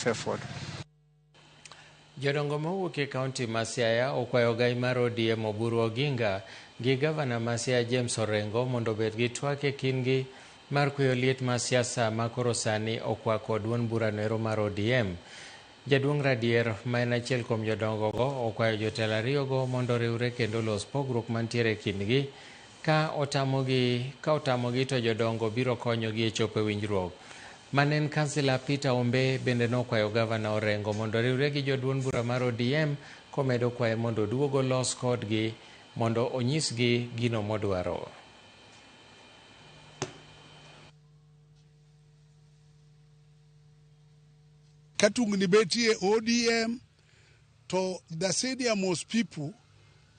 Fefod. Jodongo mowuok e kaunti ma Siaya okwayo ogai mar ODM Oburu Oginga gi gavana ma Siaya James Orengo mondo obed gi twak e kindgi mar kweyo liet mar siasa ma koro sani okwako duond burano ero mar ODM. Jaduong' Radier ma en achiel kuom jodongogo okwayo jotelo ariyogo mondo oriwre kendo olos pogruok mantiere e kindgi ka otamogi ka otamogi to jodongo biro konyogi e chopo e winjruok. Mane en kansila Peter Ombe bende nokwayo gavana Orengo mondo oriwre gi joduond bura mar ODM komedo kwaye mondo oduog olos kodgi mondo onyisgi gino modwaro. Ka tungni betie ODM to the senior most people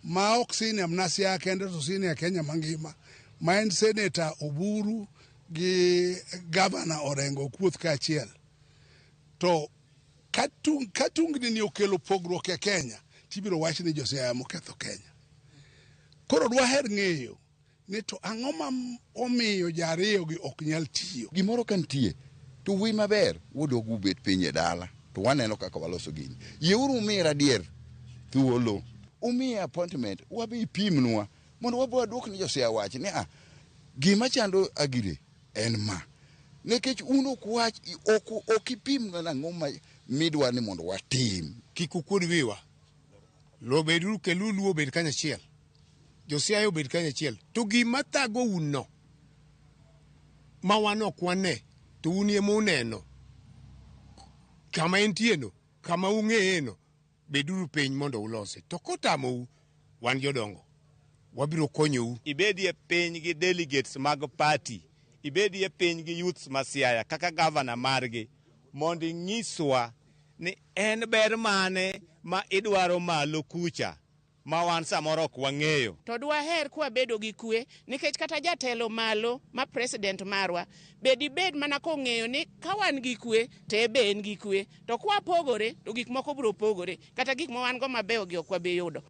ma ok senior mana Siaya kende to senior Kenya mangima ma en Senator Oburu gi Governor Orengo Okuoth kaachiel. To ka tung, ka tungni ni okelo pogruok e Kenya tibiro wach ni jo Siaya moketho Kenya. Koro dwaher ng'eyo ni to ang'o ma omiyo jariyo gi ok nyal tiyo. Gimoro ka nitie to wuoyi maber wuod ubet piny e dala to waneno kaka waloso gini. Yieuru umiye radier thuolo, umiye appointment, wabe ipimnwa mondo wabe waduok ni josiaya wach ni a gima chando Agire en ma. Nikech un ok wach ok ok ipim nang'o ma midwa ni mondo watim. Kik ukuod wiwa. Lo beduru keluru Luo obed kanyachiel. Josiaya obed kanyachiel. To gima thagou no ma wan ok wane to un ema uneno kama entie no, kama ung'eye no, beduru piny mondo ulose. To kotamou, wan jodongo, wabiro konyou. Ibedie piny gi delegates mag party, ibedie piny gi youths ma Siaya kaka governor margi mondo inyiswa ni en ber mane ma idwaro malo kucha ma wan samoro ok wang'eyo. To dwaher kwabedo gi kwe nikech kata jatelo malo ma president marwa be dibed mana kong'eyo ni ka wan gi kwe to en be en gi kwe to kwapogore to gik moko biro pogore kata gik ma wan go mabeyo gi ok wabi yudo.